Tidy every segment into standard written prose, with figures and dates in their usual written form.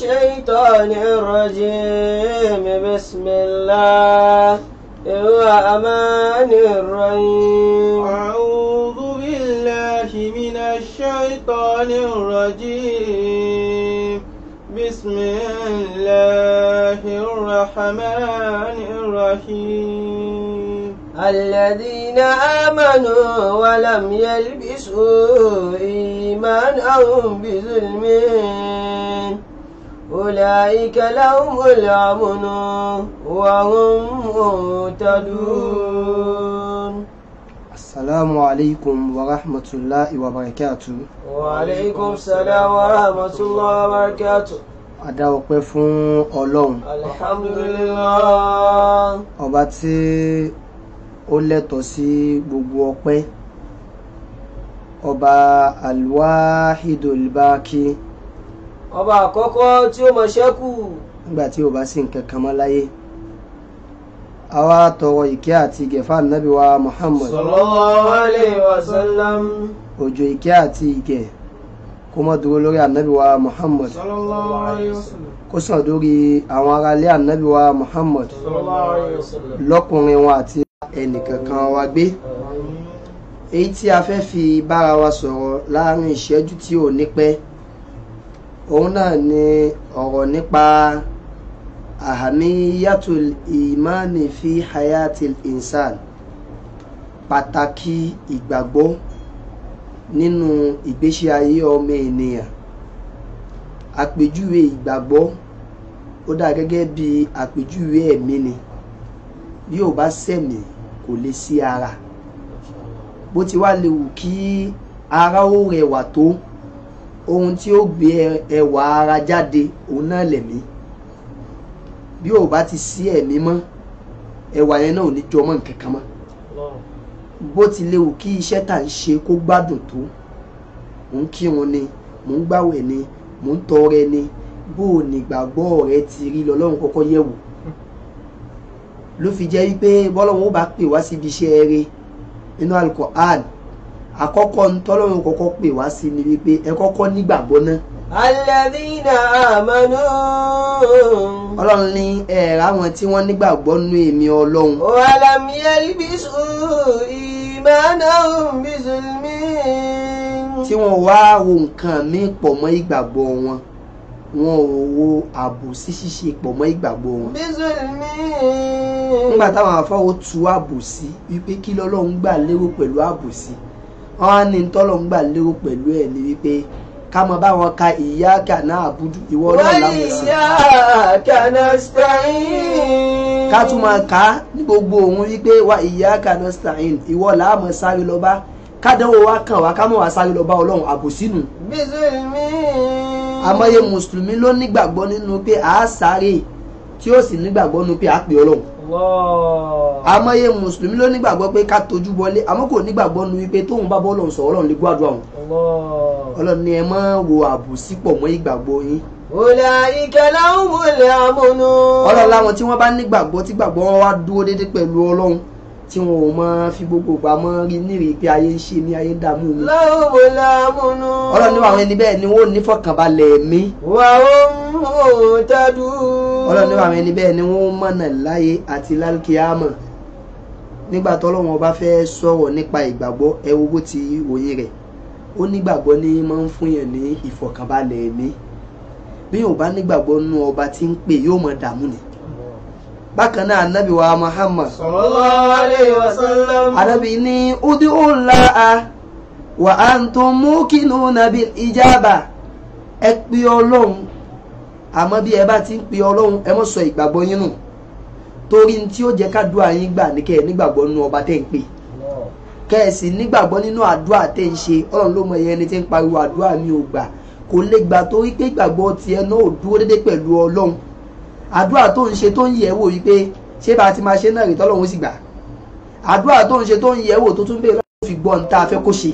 الشيطان الرجيم بسم الله الرحمن الرحيم. أعوذ بالله من الشيطان الرجيم بسم الله الرحمن الرحيم. الذين آمنوا ولم يلبسوا إيمانهم بظلم أولئك لهم الأمن وهم مهتدون. السلام عليكم ورحمة الله وبركاته. وعليكم السلام ورحمة الله وبركاته. A dá ọpẹ́ fún Ọlọ́run. Alhamdulillah. Ọba tí ó lẹ́tọ̀ọ́ sí gbogbo ọpẹ́, ọba Alwahidul Baki, ọba àkọ́kọ́ tí ó mọ̀ ṣẹ́kù nígbà tí ó bá sí nǹkan kan mọ́ láyé. Àwa tọrọ ìkẹ́ àti ìgẹ̀ fún Ànábì wa Muhammad sallallahu alayhi wa sallam. Òjò ìkẹ́ àti ìgẹ̀ kó má dúró lórí Ànábì wa Muhammad sallallahu alayhi wa sallam, kó sàn lórí àwọn aráalé Ànábì wa Muhammad sallallahu alayhi wa sallam, lọ́kùnrin wọn àti ẹnìkankan wa gbé. Èyí tí a fẹ́ fi bára wa sọ̀rọ̀ láàrin ìṣẹ́jú tí ò ní pẹ́, òun náà ni ọ̀rọ̀ nípa ahamiyatul imani fi hayatil insan, pàtàkì ìgbàgbọ́ nínú ìgbésí ayé ọmọ ènìyàn. Àpèjúwe ìgbàgbọ́ ó dà gẹ́gẹ́ bí àpèjúwe ẹ̀mí ni. Bí ò bá sẹ̀mí kò lè sí ara. Bó ti wá lè wù kí ara ó rẹwà tó, ohun tí ó gbé ẹwà ara jáde òun náà lẹ̀mí. Bí ò bá ti sí ẹ̀mí mọ́, ẹwà yẹn náà ò ní jọmọ́ nǹkan kan mọ́. Bó ti lè wù kí iṣẹ́ tà ń ṣe kó gbádùn tó, mò ń kírun ni, mò ń gbàwẹ̀ ni, mò ń tọrẹ ni, bó o nígbàgbọ́ rẹ ti rí lọ́lọ́run kọ́kọ́ yẹ̀ wò. Ló fi jẹ́ wípé bọ́lọ́run ó bá pè wá síbi iṣẹ́ eré nínú Al-Qur'an, àkọ́kọ́ ntọ́lọ́run kọ́kọ́ pè wá sí ni wípé ẹ kọ́kọ́ nígbàgbọ́ náà. Alladhina amanu. Ọlọ́run ní ẹ̀rá wọn tí wọ́n nígbàgbọ́ nú èmi Ọlọ́run. Walam yalbisu imanahum bizulmin. Tí wọ́n wá wo nǹkan míì pọ̀ mọ́ ìgbàgbọ́ wọn, wọn ò wo àbòsí ṣíṣe pọ̀ mọ́ ìgbàgbọ́ wọn. Bizulmin. Nígbà táwọn afọwọ́ tu àbòsí wípé kí lọ́lọ́run gbà lérò pẹ̀lú àbòsí, wọ́n á ní tọ́lọ́run gbà lérò pẹ̀lú ẹ̀ ní wípé ká mọ báwọn ka iyyaka na'budu, ìwọ Ọlọ́run láwọn ẹ̀sìn. Wa iyyaka nasta'in. Ká tún máa kà á ní gbogbo òun wípé wa iyyaka nasta'in, ìwọ làá mọ̀ sáré lọ bá, kádánwò wa kàn wá ká mọ̀ wá sáré lọ bá Ọlọ́run, àbòsí nù. Bizulmin. Àmọye mùsùlùmí ló nígbàgbọ́ nínú pé à á sáré, tí ó sì nígbàgbọ́ nínú pé à á pè Ọlọ́run. Àmọye mùsùlùmí ló nígbàgbọ́ pé ká tojú bọlé, àmọ́ kò nígbàgbọ́ nínú wípé tóun bá bọ́ Ọlọ́run sọ̀rọ̀ Ọlọ́run lè gbọ́ àdúrà òun. Ọlọ́run ní ẹ má wo àbòsí pọ̀ mọ́ ìgbàgbọ́ yín. Ulaika lahumul amnu. Ọlọ́run láwọn tí wọ́n bá nígbàgbọ́ tí gbàgbọ́ wọn wá dúró déédéé pẹ̀lú Ọlọ́run, tí wọn ò mọ fi gbogbo ìgbà mọ́ rí nírì pé ayé ń ṣe ní ayé ń dààmú mi. Lahumul amnu. Ọlọ́run ní àwọn ẹni bẹ́ẹ̀ ni wọ́n ò ní fọkànbalẹ̀ ẹ̀mí. Wa hum muhtadun. Ọlọ́run ní àwọn ẹni bẹ́ẹ̀ ni wọ́n mọ̀nà láyé àti lálùkìyámọ̀. Nígbà tọ́lọ́run ọba fẹ́ sọ̀rọ̀ nípa ìgbàgbọ́, ẹ wo bó ti òye rẹ̀. Ó nígbàgbọ́ ní máa ń fún yàn ní ìfọ̀kànbalẹ̀ ẹ̀mí. Bí yóò bá nígbàgbọ́ nú ọba tí ń pè yóò mọ̀ dààmú ni. Bákan náà Ànábì wa Muhammad sallallahu alayhi wa sallam. Ànábì ní ud'ullaha wa antum muqinuna bil ijaba. Ẹ pe Ọlọ́run, àmọ́ bí ẹ bá ti ń pe Ọlọ́run ẹ má sọ ìgbàgbọ́ yín nù, torí tí ó jẹ́ kádùá yín gbà ní kẹ́ ẹ nígbàgbọ́ nínú ọba tẹ́ ń pè, kẹ́ ẹ sì nígbàgbọ́ nínú àdúrà tẹ́ ń ṣe. Ọlọ́run ló mọ iye ẹni tí ń pariwo àdúrà mi ò gbà, kò lè gbà torí pé ìgbàgbọ́ tiẹ̀ náà ò dúró dédé pẹ̀lú Ọlọ́run. Àdúrà tó ń ṣe tó ń yẹ̀ wò wípé ṣé bá a ti máa ṣe náà rí tọ́lọ́run ó sì gbà. Àdúrà tó ń ṣe tó ń yẹ̀ wò tó tún béèrè lọ́wọ́ fi gbọ́ ní tá a fẹ́ kó ṣe.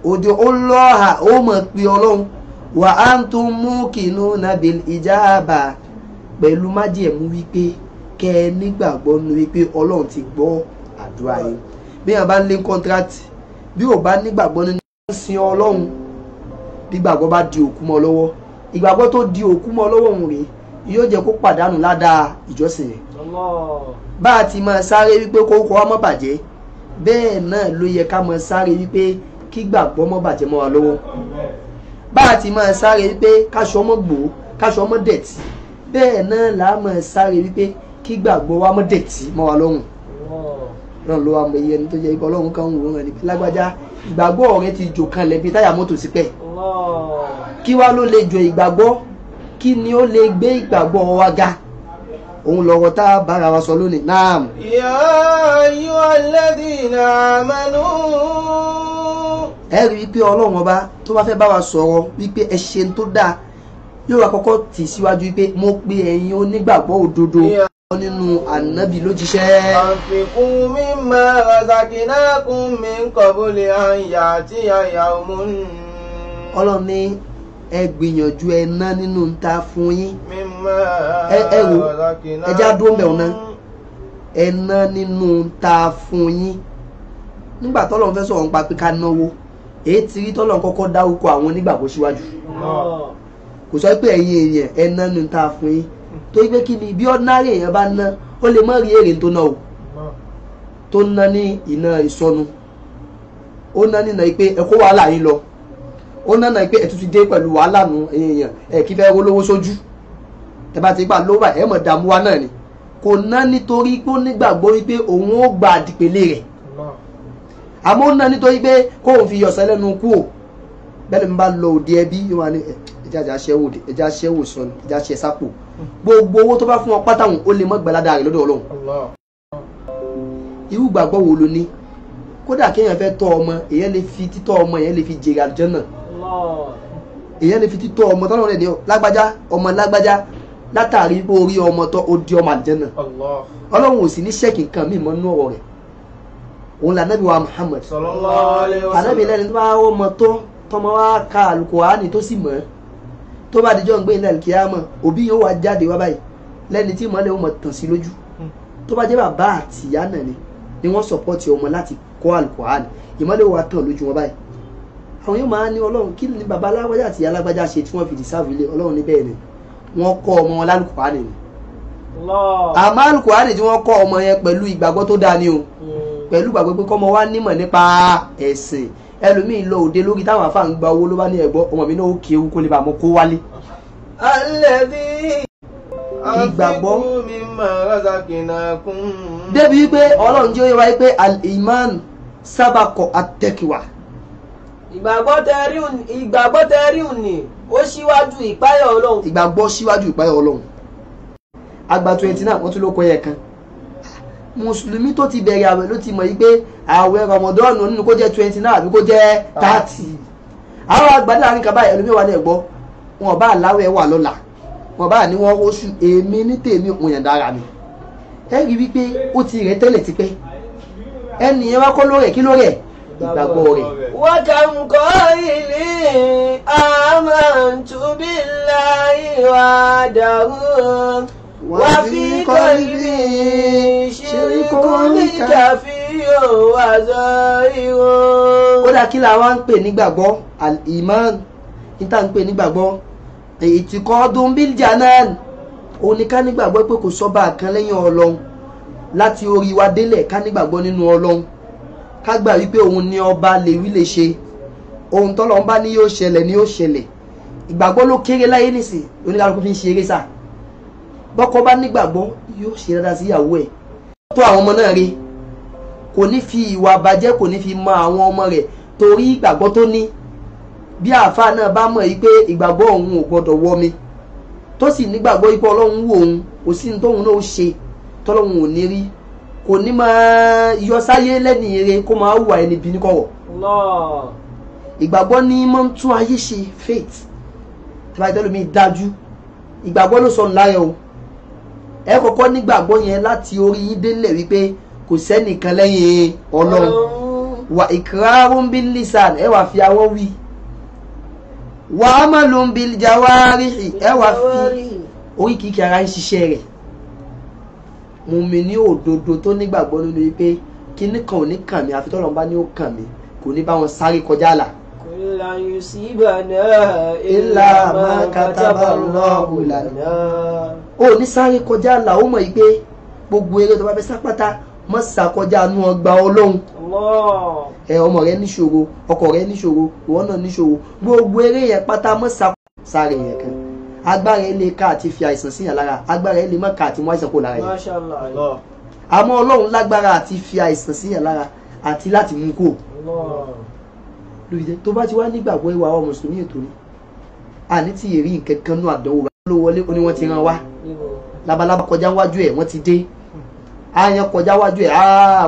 Òde ọlọ́hà ó mọ̀ pé Ọlọ́run wa antum muqinuna bil ijaba, pẹ̀lú májẹ̀mú wípé kẹ́ ẹ nígbàgbọ́ nu wípé Ọlọ́run ti gbọ́ àdúrà yín. Bí yàn bá ń lé kọ́ńtíráàtì, bí ò bá nígbàgbọ́ nínú sin Ọlọ́run, bí gbàgbọ́ bá di òkú mọ́ lọ́wọ́, Ìgbàgbọ́ tó di òkú mọ́ lọ́wọ́ òun rèé, yóò jẹ́ kó pàdánù ládàá ìjọsìn yẹn. Bá a ti máa sáré wípé kókó wa má bàjẹ́, bẹ́ẹ̀ náà ló yẹ ká máa sáré wípé kí gbàgbọ́ má bàjẹ́ mọ́ wa lọ́wọ́. Bá a ti máa sáré wípé káṣọ mọ́ gbòó, káṣọ mọ́ dẹ̀tí, bẹ́ẹ̀ náà là á máa sáré wípé kí gbàgbọ́ wa má dẹ̀tí mọ́ wa lọ́rùn. Ọlọ́run ló wá mọ iye ẹni tó jẹ́ Ọlọ́run kan ń wò ó ní lágbájá, ìgbàgbọ́ rẹ ti jò kanlẹ̀ bíi táyà mọ́tò sí pẹ́. Kí wá ló lè jò ìgbàgbọ́? Kí ni ó lè gbé ìgbàgbọ́ wa ga? Òun lọ̀rọ̀ tá a bára wa sọ lónìí. Naam. Ya ayyuhalladhina amanu. Ẹ rí i pé Ọlọ́run ọba tó bá fẹ́ bá wa sọ̀rọ̀ wípé ẹ ṣe tó dáa, yóò wá kọ́kọ́ tì síwájú wípé mo pe ẹ̀yin onígbàgbọ́ òdodo nínú ànábì lójíṣẹ́. Anfiqu mimma razaqnakum min qabli an ya'tiya yawmun. Ọlọ́run ní ẹ gbìyànjú ẹ ná nínú ń ta fún yín. Ẹ wò, ẹ já dúró mẹ́wọ̀n náà. Ẹ ná nínú ń ta fún yín. Nígbà tọ́lọ́run fẹ́ sọ̀rọ̀ nípa pé ká náwó, èyí ti rí tọ́lọ́run kọ́kọ́ dárúkọ àwọn onígbàgbọ́ síwájú. Kò sọ pé ẹ̀yin èèyàn ẹ ná nínú ń ta fún yín. Torí pé kí ni bí ordinary èèyàn bá ná, ó lè má rí èrè tó ná o. Tó ná ní iná ìsọnu. Ó ná nínà pé ẹ kó wàhálà yín lọ. Ó ná nà pé ẹ tún ti dé pẹ̀lú wàhálà nù èèyàn, ẹ kí fẹ́ rówó sójú. Tẹ bá ti gbà lówó ẹ mọ̀ dààmú wa náà ni. Kò ná nítorí pé ó nígbàgbọ́ wípé òun ó gba àdìpèlé rẹ̀. Àmọ́ ó ná nítorí pé kóun fi yọ̀sẹ̀ lẹ́nu kú o. Bẹ́ẹ̀ ni mo bá lọ òde ẹbí, yóò máa ní ẹja aṣẹ́wó, ẹja aṣẹ́wó sọnù, ẹja aṣẹ́ sápò. Gbogbo owó tó bá fún ọ pátá òun ó lè mọ́ gbàládà rẹ̀ lọ́dọ̀ Ọlọ́run. Irú ìgbàgbọ́ wo lo ní? Kódà kéèyàn fẹ́ tọ́ ọmọ, èèyàn lè fi títọ́ ọmọ, èèyàn lè fi jèrè àlùjánnà. Èèyàn lè fi títọ́ ọmọ tọ́lọ́run rẹ̀ ní lágbájá, ọmọ lágbájá, látàrí pé orí ọmọ tọ́ ó di ọmọ àlùjánnà. Ọlọ́run ò sì ní ṣẹ́ẹ̀kì nǹkan míì mọ́ nínú ọ̀rọ̀ rẹ̀. Òun là Ànábì wa Muhammad. Ànábì lẹ́ni tó bá ọmọ tọ́, tọmọ wa ka Àlùkùránì tó sì mọ̀ ẹ́. Tó bá dijọ́ ń gbé ilẹ̀ kíámọ̀, òbí yóò wá jáde wá báyìí lẹ́ni tí ìmọ̀lẹ̀ ó mọ̀ tàn sí lójú. Tó bá jẹ́ bàbá àti ìyá náà ni wọ́n sọ̀pọ̀tì ọmọ láti kọ́ Àlùkùránì, ìmọ̀lẹ̀ ó wá tàn lójú wọn báyìí. Àwọn yóò máa ní Ọlọ́run kí ni bàbá alágbájá àti ìyá alágbájá ṣe tí wọ́n fi dìsáàfù ilé Ọlọ́run ní bẹ́ẹ̀ ni wọ́n kọ́ ọmọ wọn lálùkùránì ni. Àmọ́ Àlùkùránì tí wọ́n kọ́ ọmọ yẹn pẹ̀lú ìgbàgbọ́ tó dáa ni o, pẹ̀lú ìgbàgbọ́ pé kọ́mọ wa nímọ̀ nípa ẹ̀sìn. Ẹlòmíì lọ òde lórí táwọn afá ń gba owó ló bá ní ẹ̀gbọ́ ọmọ mi náà ó kéwu kó lè bá mọ kó wálé. Ìgbàgbọ́ débi wípé Ọlọ́run jẹ́ wáyé pé al-iman sábàkọ̀ at-taqwa. Ìgbàgbọ́ tẹ́ríùn ni ó ṣíwájú ìpáyà Ọlọ́run. Ìgbàgbọ́ ṣíwájú ìpáyà Ọlọ́run. Àgbà 29 wọ́n tún ló kọ yẹ kan. Mùsùlùmí tó ti bẹ̀rẹ̀ àwẹ̀ ló ti mọ̀ yí pé àwẹ̀ Ramadan nínú kó jẹ́ 29 àbí kó jẹ́ 30. Àwọn àgbàdo àárín kaba ẹlòmíì wà ní ẹ̀gbọ́, wọn bá aláwẹ̀ wà lọ́la, wọn bá ní wọn oṣù èmi ní tèmi òun yàn dára mi. Ẹ rí wípé ó ti rẹ̀ tẹ́lẹ̀ tipẹ́. Ẹnì yẹn wá kọ́ lórẹ̀ kí lórẹ̀ ìgbàgbọ́ rẹ̀. Wa kam qailin amantu billahi wahdahu. Wa fi qalbi shirkun kafiyyun wa zahirun. Ó dà kí la wá ń pè nígbàgbọ́ al-iman, níta ń pè nígbàgbọ́ i'tiqadun bil janan, òun ni ká nígbàgbọ́ pé kò sọ́ba kan lẹ́yìn Ọlọ́run, láti orí wa délẹ̀ ká nígbàgbọ́ nínú Ọlọ́run, ká gbà wípé òun ni ọba lè wí lè ṣe, ohun tọ́lọ́run bá ní yóò ṣẹlẹ̀ ní yóò ṣẹlẹ̀. Ìgbàgbọ́ ló kéré láyé nísìn, oníkálukú fi ń ṣeré sá. Bọ́kọ bá nígbàgbọ́ yóò ṣe dáadáa sí ìyàwó ẹ̀, tó àwọn ọmọ náà rí, kò ní fi ìwà bàjẹ́, kò ní fi mọ àwọn ọmọ rẹ̀ torí ìgbàgbọ́ tó ní. Bí àáfàá náà bá mọ̀ yìí pé ìgbàgbọ́ òun ò gbọ́dọ̀ wọ mi, tó sì nígbàgbọ́ yìí pé Ọlọ́run wò òun, kò sí ní tóun náà ó ṣe tọ́lọ́run ò ní rí, kò ní máa yọ sáyé lẹ́ni ire kó máa hùwà ẹni bí ní kọ̀wọ̀. Ìgbàgbọ́ ní máa ń tún ayé ṣe, faith. Tí bá tẹ́lẹ̀ mi dájú, ìgbàgbọ́ ló sọnù láyé o. Ẹ kọ́kọ́ nígbàgbọ́ yẹn láti orí yín délẹ̀ wípé kò sẹ́nìkan lẹ́yìn Ọlọ́run. Wà ikrarun bil lisan, ẹ wà fi awọ́ wí. Wà amalun bil jawarihi, ẹ wà fi oríkìíkì ara ń ṣiṣẹ́ rẹ̀. Mùmínì òdodo tó nígbàgbọ́ nínú wípé kíní kan ò ní kàn mí àfi tọ́lọ́run bá ní ó kàn mí, kò ní bá wọn sáré kọjá àlà. lan yusibana illa ma kataba Allahu lana. Ó ní sáré kọjá là ó mọ̀ yìí pé gbogbo eré tó bá fẹ́ sápátá mọ́ sàkọjá nú ọgbà Ọlọ́run. Ẹ ọmọ rẹ níṣòro, ọkọ rẹ níṣòro, ìwọ náà níṣòro, gbogbo eré yẹn pátá mọ́ sáré yẹn kan. Agbára ẹ lè ká àti fi àìsàn síyàn lára, agbára ẹ lè má ká àti mú àìsàn kó lára yẹn. Àmọ́ Ọlọ́run lágbára àti fi àìsàn síyàn lára àti láti mú kó. Tó bá ti wá nígbàgbọ́ ìwà àwọn mùsùlùmí ètò ni àní tí èrí nǹkan kan nú àdánwò ló wọlé ó ní wọ́n ti rán wá. Labalábá kọjá wájú ẹ̀ wọ́n ti dé, àyàn kọjá wájú ẹ̀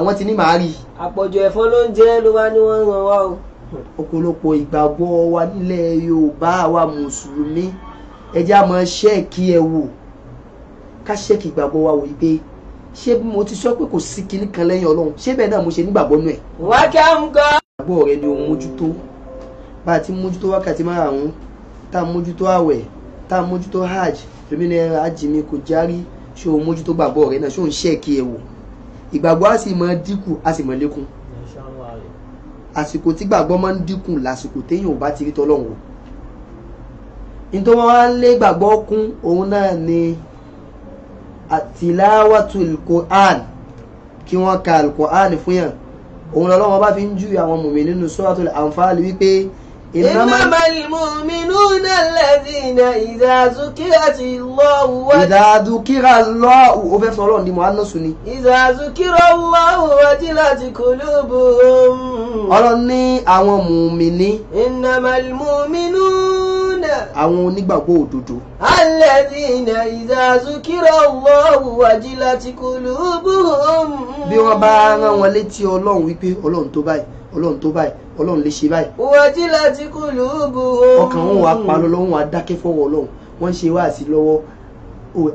wọ́n ti ní màá rí. Àpọ̀jù ẹ̀fọn ló ń jẹ́ ló wá ní wọ́n ràn wá o. Ọ̀pọ̀lọpọ̀ ìgbàgbọ́ wa nílẹ̀ Yorùbá wa mùsùlùmí ẹ jẹ́ á máa ṣẹ́ẹ̀kì ẹ̀ wò, ká ṣẹ́ẹ̀kì ìgbàgbọ́ wa wò yí pé ṣé mo ti sọ pé kò sí kinní kan lẹ́yìn Ọlọ́run, ṣé bẹ́ẹ̀ náà mo ṣe nígbàgbọ́ nù ẹ̀. Ìgbàgbọ́ rẹ ni o mójútó. Bá a ti mójútó wákàtí márùn-ún, tá a mójútó àwẹ̀, tá a mójútó hajj, èmi ni hajj mi kò járí, ṣé o mójútó gbàgbọ́ rẹ náà, ṣé o ń ṣẹ́ẹ̀kì ẹ̀ wò. Ìgbàgbọ́ á sì máa dínkù, á sì máa lékún. Àsìkò tí gbàgbọ́ máa ń dínkù lásìkò téèyàn ò bá ti rí tọ́lọ́run wò. Nítorí wọ́n á lé gbàgbọ́ kún òun náà ni tilawatul Qur'an, kí wọ́n ka al-Qur'an fún yàn. Òun lọ́wọ́ bá fi ń júwe àwọn mùmí nínú Suratul Anfal wípé innamal mu'minuna alladhina idha zukira Allahu ó fẹ́ sọ Ọlọ́run ní mọ̀hánà sùn ni. Idha zukira Allahu wajilat qulubuhum. Ọlọ́run ní àwọn mùmíní. Innamal mu'minuna. Àwọn onígbàgbọ́ òdodo. Alladhina idha zukira Allahu wajilat qulubuhum. Bí wọ́n bá rán wọn létí Ọlọ́run wípé Ọlọ́run tó báyìí, Ọlọ́run tó báyìí, Ọlọ́run lè ṣe báyìí. Wajilat qulubuhum. Ọkàn wọn wà pa lọ́wọ́, wọn á dákẹ́ fọwọ́ Ọlọ́run, wọ́n ń ṣe wáàsí lọ́wọ́,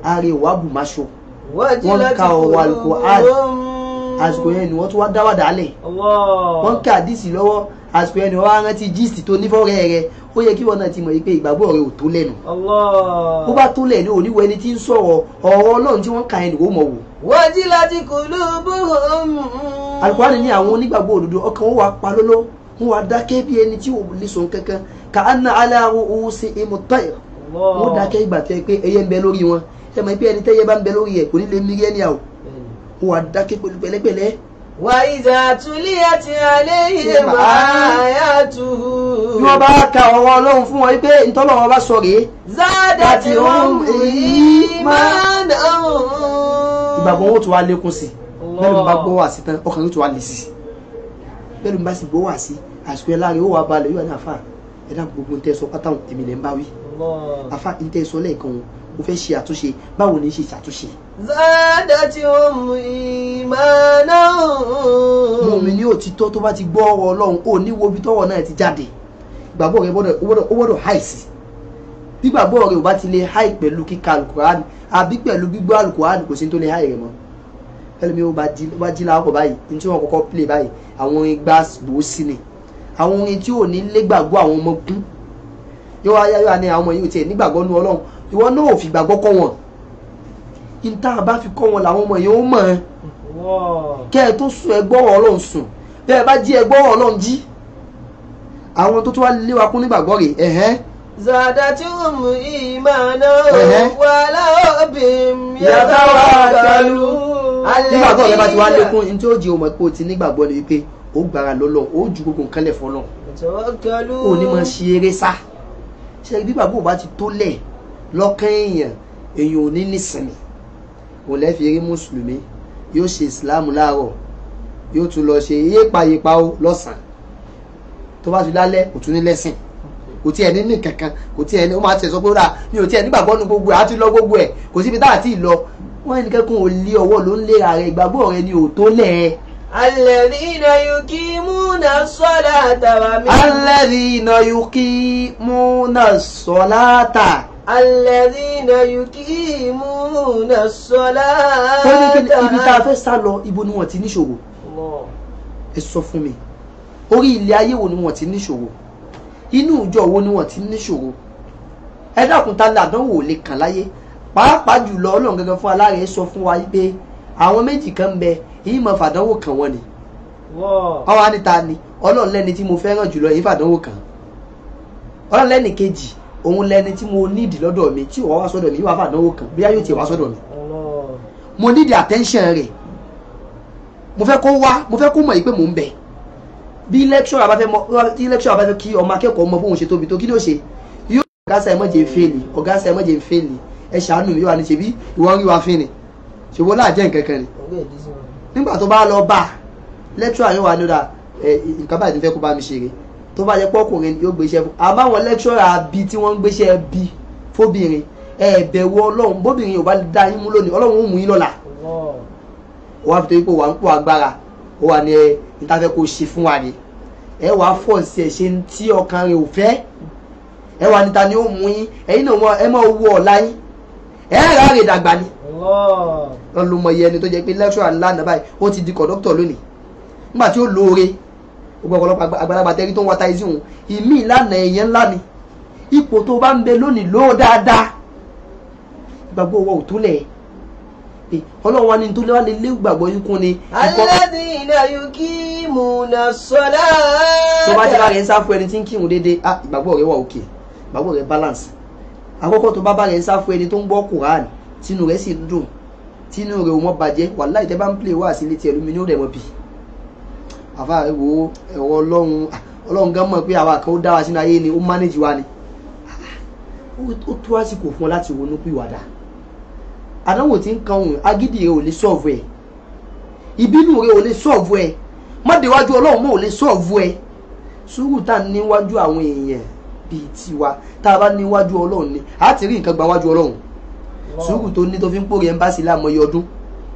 ààrẹ wà bù máṣọ, wọ́n ń ka ọ̀rọ̀ Al-Qur'an, àsìkò yẹn ni wọ́n tún wá dáwàdà lẹ̀, wọ́n ń ka àdìsí lọ́wọ́, àsìkò yẹn ni wọ́n á rántí gist tó nífọ̀rẹ́ rẹ. Ó yẹ kí wọn náà ti mọ̀ pé ìgbàgbọ́ rẹ ò tó lẹ́nu. Bó bá tó lẹ̀ ní oníwọ̀ ẹni tí ń sọ̀rọ̀ ọ̀rọ̀ Ọlọ́run tí wọ́n ka ẹni wò mọ̀ wò. Wajilat qulubuhum. Al-Qur'an ní àwọn onígbàgbọ́ òdodo ọkàn wọn wà pa lọ́lọ́, wọn wà dákẹ́ bí ẹni tí ò lè sọ kankan, ka'anna ala ru'usihim at-tayr. Wọn dákẹ́ ìgbà tẹ́ pé ẹyẹ ń bẹ lórí wọn, ẹ mọ̀ pé ẹni tẹ́yẹ bá ń bẹ lórí ẹ̀ kò ní lè mírí ẹni àwọ̀. Wọn wà dákẹ́ pẹ̀lú pẹ̀lẹ́pẹ̀lẹ́. Wa idha tuliyat alayhim ayatuhu. Bí wọ́n bá ka ọ̀rọ̀ Ọlọ́run fún wọn pé ntọ́lọ́run bá sọ rèé. Zadatuhum imanan. Ìgbàgbọ́ wọn ó tún wá lékún sí i. Bẹ́ẹ̀ ló ń bá gbọ́ wá sí tán, ọkàn yóò tún wá lè sí i. Bẹ́ẹ̀ ló ń bá sì gbọ́ wá sí, àsìkò ẹ̀ láàrin ó wà balẹ̀ yóò wà ní àfà. Ẹ dákun gbogbo ń tẹ́ sọ pátá èmi lè ń bá wí. Àfà ń tẹ́ sọ lẹ́ẹ̀kan o, mo fẹ́ ṣe àtúnṣe, báwo ni ṣe ṣàtúnṣe? Zadatuhum imanan. Mùmí ní òtítọ́ tó bá ti gbọ́ ọ̀rọ̀ Ọlọ́run, ó ní wo ibi tọ́rọ̀ náà ti jáde. Ìgbàgbọ́ rẹ ó gbọ́dọ̀ háì sí. Bí ìgbàgbọ́ rẹ ò bá ti lè háì pẹ̀lú kíka Al-Qur'an àbí pẹ̀lú gbígbọ́ Al-Qur'an, kò sí ní tó lè háì rẹ̀ mọ́. Ẹlòmíì ó bá jí láàárọ̀ báyìí, ní tí wọ́n kọ́kọ́ play báyìí, àwọn orin gbá gbòósì ni. Àwọn orin tí ò ní lé gbàgbọ́ àwọn ọmọ kún. Yóò wá yá ní àwọn ọmọ yìí ò tiẹ̀ nígbàgbọ́ nú Ọlọ́run. Ìwọ náà ò fi gbàgbọ́ kọ́ wọn. Ìta bá fi kọ́ wọn làwọn ọmọ yìí ó mọ̀ ẹ́. Kẹ́ ẹ tó sùn ẹ gbọ́rọ̀ Ọlọ́run sùn. Bẹ́ẹ̀ bá jí ẹ gbọ́rọ̀ Ọlọ́run jí. Àwọn tó tún wá lé wa kún nígbàgbọ́ rèé. Ẹ̀hẹ́n. Zadatuhum imanan wa ala rabbihim yatawakkalun. Nígbàgbọ́ rẹ bá ti wá lékún, ní tí ó jẹ́ ọmọ pé o ti nígbàgbọ́ ni wípé ó gbára lọ́lọ́run, ó ju gbogbo nǹkan lẹ̀ fọ́lọ́run. Ó ní máa ṣe eré sá. Ṣé bí bàbá ò bá ti tó lẹ̀ lọ́kàn èèyàn, èèyàn ò ní nísinmi. Òun lẹ́ fi eré mùsùlùmí, yóò ṣe ìsìláàmù láàárọ̀, yóò tún lọ ṣe yépa ó lọ́sàn-án. Tó bá ti lálẹ́, kò tún ní lẹ́sìn. Kò tiẹ̀ ní ní kankan, kò tiẹ̀ ní, ó máa tẹ̀ sọ pé ó rà, mi ò tiẹ̀ nígbàgbọ́ nu gbogbo ẹ̀, á ti lọ gbogbo ẹ̀, kò síbi tá àti lọ. Wọ́n ẹnì kẹ́kùn ò lé ọwọ́ ló ń léra rẹ̀, ìgbàgbọ́ rẹ̀ ni ò tó lẹ̀. Alladhina yuqimuna as-salata wa mimma. Alladhina yuqimuna as-salata. Alladhina yuqimuna as-salata. Wọ́n ní kí ibi tá a fẹ́ sá lọ, ibo ni wọ́n ti níṣòro? Ẹ sọ fún mi, orí ilẹ̀ ayé wo ni wọ́n ti níṣòro? Inú ìjọ wo ni wọ́n ti níṣòro? Ẹ dákun, ta làdánwò lè kàn láyé? Pàápàá jùlọ Ọlọ́run gangan fún aláàrẹ sọ fún wa pé àwọn méjì kan ń bẹ, èyí mọ fàdánwò kàn wọ́n ni. Àwọn anìta ni Ọlọ́run lẹ́ni tí mo fẹ́ràn jùlọ, èyí fàdánwò kàn. Ọlọ́run lẹ́nì kejì òun lẹni tí mo nídìí lọ́dọ̀ mi, tí ò wá wá sọ́dọ̀ mi, yóò wá fàdánwò kan bí yóò tiẹ̀ wá sọ́dọ̀ mi. Mo nídìí attention rẹ̀, mo fẹ́ kó wá, mo fẹ́ kó mọ̀ yìí pé mò ń bẹ̀. Bí lecturer bá fẹ́ mọ, tí lecturer bá fẹ́ kí ọmọ akẹ́kọ̀ọ́ mọ bóun ṣe tóbi tó, kí ló ṣe? Yóò ọ̀gá sa ẹ̀ mọ̀ jẹ́ ń fèlì, ọ̀gá sa ẹ̀ mọ̀ jẹ́ ń fèlì, ẹ ṣàánú mi, yóò wá ní ṣebí ìwọ ń rí wa fín ni, ṣèwọ́ láàjẹ́ nǹkan kan ni. Nígbà tó bá lọ bá lecturer yóò wá ní ọ̀dà ẹ nǹkan báyìí tí fẹ́ kó bá mi ṣeré. Tó bá yẹ pọ́kùnrin yóò gbéṣẹ́ fún, àmọ́ àwọn lecturer bí tí wọ́n ń gbéṣẹ́ bí fóbìnrin, ẹ bẹ̀rù Ọlọ́run. Bóbìnrin ò bá dá yín mú lónìí, Ọlọ́run ó mú yín lọ́la. Ó wá fi torí pé wà ń pò agbára, ó wà ní ẹ níta fẹ́ kó ṣe fún wa ni, ẹ wàá fọ̀ sí ẹ ṣe tí ọkàn rẹ ò fẹ́, ẹ wà níta ni ó mú yín, ẹ̀yin náà ẹ máa wo ọ̀la yín, ẹ rà rè dàgbà ni. Lọ́n ló mọ iye ẹni tó jẹ́ pé lecturer ńlá náà báyìí ó ti di kọ̀dọ́tọ̀ lónìí nígbà tí ó lóore. Gbogbo ọ̀pọ̀lọpọ̀ àgbàlagbà tẹ́rí tó ń wa táyé sí òun, ìmí ìlànà èèyàn ńlá ni. Ipò tó bá ń bẹ lónìí ló dáadáa, ìgbàgbọ́ wa ò tó lẹ̀. Ọlọ́run wa ni tó lé gbàgbọ́ yín kún ni. Alladhina yuqimuna as-salata. Tó bá ti bá rẹ̀ ń sá fún ẹni tí ń kírun déédéé, ìgbàgbọ́ rẹ̀ wà òkè, ìgbàgbọ́ rẹ̀ balance. Àkọ́kọ́ tó bá bá rẹ̀ ń sá fún ẹni tó ń gbọ́ Quran, tínú rẹ̀ sì ń dùn, tínú rẹ̀ ò mọ́ bàjẹ́, wàláhì tẹ́ bá ń play wá sí létí ẹlòmí ní ó rẹ̀ mọ́ bì. Àfa wo ẹ̀rọ Ọlọ́run, Ọlọ́run gan mọ̀ pé àwa kan ó dá wa sínú ayé ni, ó manage wa ni. Ó tó àsìkò fún ọ láti ronú pìwàdà. Àdánwò tí ń kan òun, agídí rẹ ò lè sọ̀vù ẹ̀, ìbínú rẹ ò lè sọ̀vù ẹ̀, mọ́déwájú Ọlọ́run mọ́ ò lè sọ̀vù ẹ̀. Sùúrù tá a níwájú àwọn èèyàn bíi tiwa, tá a bá níwájú Ọlọ́run ni a ti rí nǹkan gba wájú Ọlọ́run. Sùúrù tó ní tó fi ń pòrè ẹ̀ńbásí láàmọye ọdún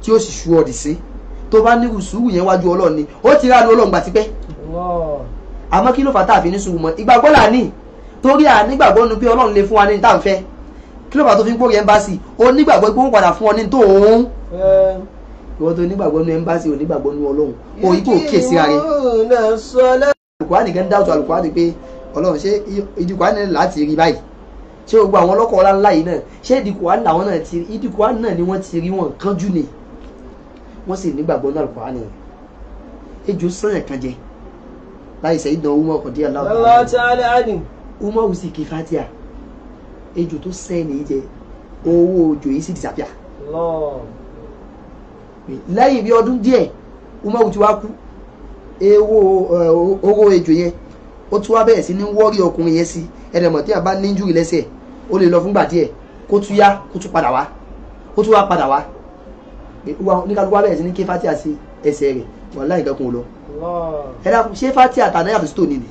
tí ó sì ṣú ọ̀dì sí, tó bá nírú sùúrù yẹn wájú Ọlọ́run ni ó ti ránu Ọlọ́run gbà tipẹ́. Àmọ́ kí ló fà tá a fi ní sùúrù mọ́? Ìgbàgbọ́ là ní, torí à nígbàgbọ́ nu pé Ọlọ́run lè fún wa ní tá à ń fẹ́. Kí ló fà tó fi ń pòrè ẹ̀ńbásí? Ó nígbàgbọ́ pé wọ́n padà fún ọ ní tó òun. Ìwọ tó nígbàgbọ́ nu ẹ̀ńbásí, ò nígbàgbọ́ nu Ọlọ́run, ó yí kò kíyèsí ara rẹ̀. Àlùkùránì kan dáwọ́tò Àlùkùránì pé Ọlọ́run ṣé ìdí Kùránì láti rí báyìí, ṣé gbogbo àwọn ọlọ́kọ̀ ọlá ńlá yìí náà, ṣé ìdí Kùránì làwọn náà ti rí? Ìdí Kùránì náà ni wọ́n ti rí, wọn kánjú ni, wọ́n sì nígbàgbọ́ náà Àlùkùránì. Ejò sànyàn kan jẹ láì sẹ́yìn dán Umar kọ̀dí aláwọ̀ Umar sì kí fatia, ejò tó sẹ́ni jẹ owó ojò yìí sì disappear. Lẹ́yìn bí ọdún díẹ̀ Umar ti wá kú, owó ejò yẹn ó tún wá bẹ̀rẹ̀ sí ní wọ́ọ̀rì ọkùnrin yẹn sí. Ẹ̀rẹ̀mọ̀ tí a bá ní injury lẹ́sẹ̀ ó lè lọ fúngbà díẹ̀ kó tún yá, kó tún padà wá, ó tún wá padà wá. Oníkálukú wá bẹ̀rẹ̀ sí ní ké fatia sí ẹsẹ̀ rẹ̀, wàláhì nǹkan kan ò lọ. Ẹ dákun, ṣé fatia tàná yàtọ̀ sí tòní ni?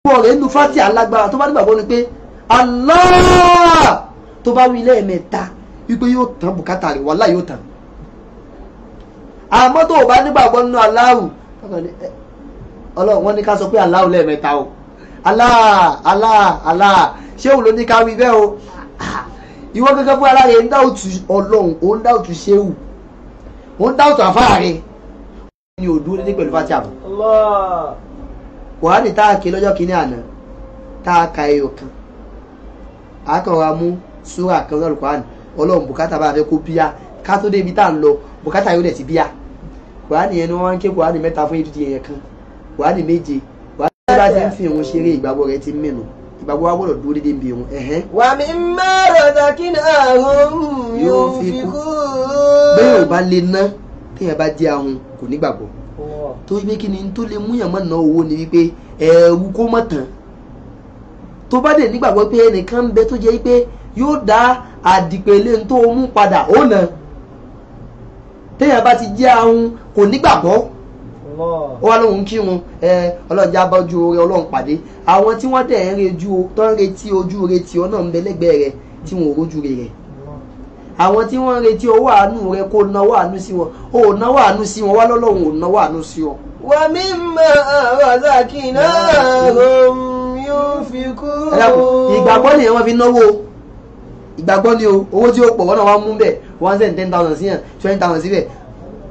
Gbogbo ọ̀rẹ́ nínú fatia lágbára tó bá nígbàgbọ́ ni pé Allah tó bá wí lẹ́ẹ̀mẹ́ta wípé yóò tán bùkátà rẹ̀, wàláhì yóò tán. Àmọ́ tó o bá nígbàgbọ́ nínú Allahu, Ọlọ́run wọ́n ní ká sọ pé Allahu lẹ́ẹ̀mẹ́ta o, Allah Allah Allah, ṣé òun ló ní ká wí bẹ́ẹ̀ o? Ìwọ gẹ́gẹ́ fún ara rẹ̀ ń dáòtù Ọlọ́run, ó ń dáòtù ṣéwù, ó ń dáòtù àfáà rẹ̀ ní òdúró dédé pẹ̀lú fatia mọ́. Kùránì tá a ké lọ́jọ́ kínní àná tá a ka ẹyọ kan, a kàn ra mú súrà kan lọ́rùn Kùránì, Ọlọ́run bùkátà bá a fẹ́ kó bíyà, ká tó débi tá à ń lọ bùkátà yóò dẹ̀ ti bíyà. Kùránì yẹn ni wọ́n ń ké Kùránì mẹ́ta fún ìdíje yẹn kan, Kùránì méje. Kùránì bá ti ń fi ìrun ṣeré, ìgbàgbọ́ rẹ̀ ti ń mìnú, ìgbàgbọ́ wa gbọ́dọ̀ dúró dédé ń bi ìrun. Wa mimma razaqnahum yunfiqun. Bẹ́ẹ̀ ò bá lè ná, téèyàn bá jẹ́ ahun kò nígbàgbọ́. Tó gbé kí ni tó lè múyàn mọ́ ná owó ni wípé ẹ̀rù kó mọ̀ tán. Tó bá dẹ̀ nígbàgbọ́ pé ẹnìkan ń bẹ tó jẹ́ pé yóò dá àdìpẹ̀lẹ̀ tó mú padà ó nà. Téèyàn bá ti jẹ́ ahun kò nígbàgbọ́, ó wá lóhun kírun, Ọlọ́run já bá ojú oore Ọlọ́run pàdé. Àwọn tí wọ́n dẹ̀ ń rejú tó ń retí ojú retí ọ náà ń bẹ lẹ́gbẹ̀ẹ́ rẹ tí wọn ò rójú rẹ. Àwọn tí wọ́n ń retí owó àánú rẹ kó náwó àánú sí wọn, ó náwó àánú sí wọn, wá lọ́lọ́run ò náwó àánú sí ọ. Wa mimma razaqnahum yunfiqun. Ìgbàgbọ́ nìyẹn wọ́n fi náwó, ìgbàgbọ́ ni o, owó tí ó pọ̀ wọ́n náà wá mú bẹ́ẹ̀, wọ́n send 10,000 sí yàn, 20,000 síbẹ̀,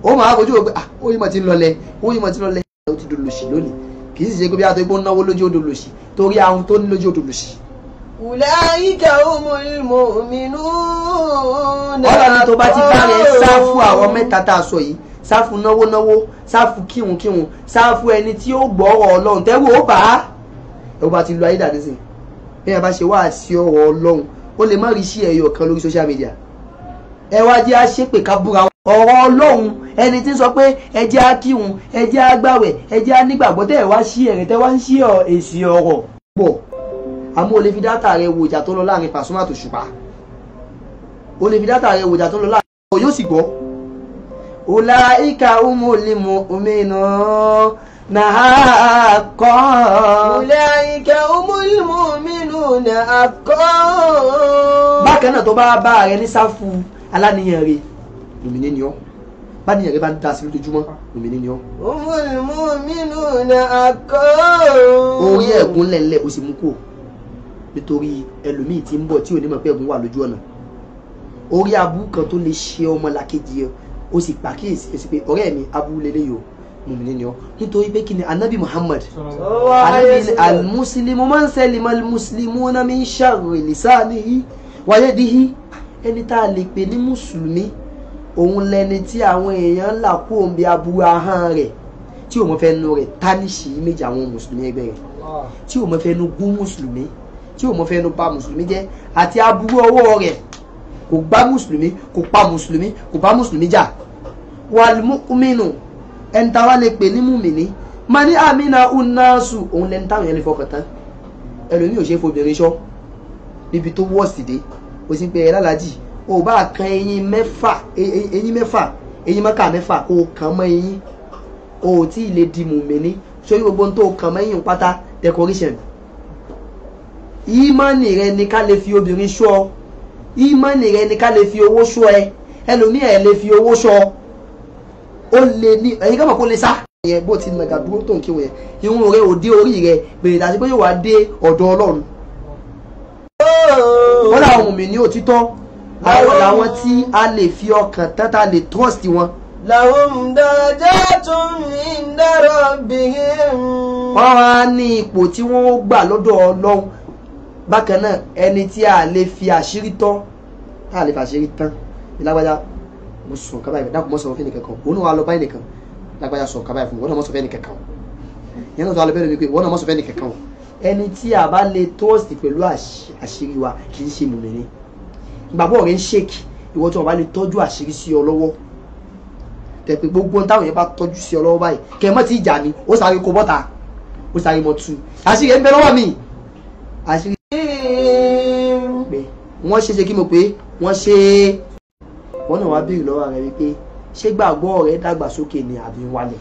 ó máa fojú wo pé ah ó yìí mọ̀ ti ń lọlẹ̀, ó yìí mọ̀ ti ń lọlẹ̀, ó ti dolòṣì lónìí. Kì í sì ṣe pé bí a tó ipò náwó lójú ó dolòṣì, torí ahun tó ní lójú ó dolòṣì. Ulaika humul mu'minun. Ọlọ́run tó bá ti bá rẹ̀ sáfù àwọn mẹ́ta tá a sọ yìí, sáfù náwó náwó, sáfù kíhun kíhun, sáfù ẹni tí ó gbọ́rọ̀ Ọlọ́run tẹ́wọ́ ó bá ẹ bá ti lu ayé dàdí sí. Bí ẹ bá ṣe wá sí ọ̀rọ̀ Ọlọ́run, ó lè má rí sí ẹyọ kan lórí social media. Ẹ wá jẹ́ àṣepè ká búra ọ̀rọ̀ Ọlọ́run. Ẹni tí ń sọ pé ẹ jẹ́ á kírun, ẹ jẹ́ á gbàwẹ̀, ẹ jẹ́ á nígbàgbọ́, tẹ́ ẹ wá sí ẹ̀rẹ̀, tẹ́ wá ń sí èsì ọ̀rọ̀ pọ̀. Àmọ́ o lè fi dátà rẹ wo ìjà tó lọ láàrin Pasuma àti Òṣùpá. O lè fi dátà rẹ wo ìjà tó lọ láàrin ọ̀ yóò sì gbọ́. Ulaika humul mu'minuna haqqan. Ulaika humul mu'minuna haqqan. Bákan náà, tó bá bá rẹ ní sáfù aláníyàn rẹ, mùmíní ni ọ́. Báníyàn rẹ bá ń da sí lójoojúmọ́, mùmíní ni ọ́. Humul mu'minuna haqqan. Orí ẹ̀gún lẹ̀lẹ̀ ó sì mú kó, nítorí ẹlòmíì tí ń bọ̀ tí ò ní mọ̀ pé ẹ̀gún wà lójú ọ̀nà. Orí abú kan tó lè ṣe ọmọ làkejì ẹ, ó sì pàkíyèsí ẹ sí pé ọ̀rẹ́ mi, abú lélẹ́yìí o, mùmíní ni ọ́. Nítorí pé kí ni Anabi Muhammad, Anabi ni al-muslimu man salima al-muslimuna min sharri lisanihi wa yadihi. Ẹni tá a lè pè ní mùsùlùmí, òun lẹni tí àwọn èèyàn là kú òun bí aburú ahọ́n rẹ̀, tí òun fẹ́ nu rẹ̀ tánìṣì méjì àwọn mùsùlùmí ẹgbẹ́ rẹ̀, tí òun fẹ́ nu gún mùsùlùmí, tí òun fẹ́ nu bà mùsùlùmí jẹ́, àti aburú ọwọ́ rẹ̀, kò gbá mùsùlùmí, kò pa mùsùlùmí, kò bá mùsùlùmí jà. Wal mu'minu, ẹni tá a wá lè pè ní mùmìnì, mani amina unasu, òun lẹni táwọn yẹn lè fọkàn tán. Ẹlòmíì ò ṣe é fobìnrin ṣọ́ níbi tó wọ́ọ̀sì dé. O sì ń pe ẹ lálàájì, o bá kan eyín mẹ́fà, eyín mẹ́fà, eyín mọ́kà mẹ́fà, kó o kàn mọ́ eyín, o ò tí ì lè di mùmìnì. Sórí gbogbo ohun tó o kàn mọ́ eyín pátá, decoration. Ìmánì rẹ ni ká lè fi obìnrin ṣọ́ ọ. Ìmánì rẹ ni ká lè fi owó ṣọ́ ẹ. Ẹlòmíì ẹ lè fi owó ṣọ́ ọ, ó lè ní ẹ̀yin ká mọ̀ kó lè sá. Yẹn bó ti nàgà dúró tó ń kírun yẹn, irun rẹ ò dé orí rẹ, bèrè dàtí pé yóò wá dé ọ̀dọ̀ Ọlọ́run. Wọ́n làwọn mùmínì òtítọ́, àwọn làwọn tí a lè fi ọkàn tán, tá a lè trust wọn. Lahum darajatun inda rabbihim. Wọ́n wá ní ipò tí wọ́n ó gbà lọ́dọ̀ Ọlọ́run. Bákan náà, ẹni tí a lè fi àṣírí tọ́, tá a lè fi àṣírí tán ìlágbájá, mo sọ nǹkan báyìí, dákun mọ́ sọ fún ẹnìkankan. Òun náà wà lọ báyìí nìkan, lágbájá sọ nǹkan báyìí fún mi, wọ́n náà mọ́ sọ fún ẹnìkankan. Ìyẹn náà tó wà lọ bẹ́ẹ̀ wípé wọ́n náà mọ́ sọ fún ẹnìkankan. Ẹni tí a bá lè trust pẹ̀lú àṣírí wa kì í ṣe mùmínì. Ìgbàgbọ́ rẹ̀ ń ṣèkì. Ìwọ tí wọ́n bá lè tọ́jú àṣírí sí ọ lọ́wọ́, tẹ̀ pé gbogbo táwọn yẹn bá tọ́jú sí ọ lọ́wọ́ báyìí, kẹ́ ẹ mọ́ ti ìjà ni ó sáré kó bọ́ta, ó sáré mọ́ tu àṣírí ẹ̀ ń bẹ lọ́wọ́ mi, àṣírí pé wọ́n ṣe ṣe kí mo pé wọ́n ṣe é. Wọ́n náà wá béèrè lọ́wọ́ rẹ̀ wípé ṣé gbàgbọ́ rẹ̀ dàgbàsókè ni àbí ń wálẹ̀?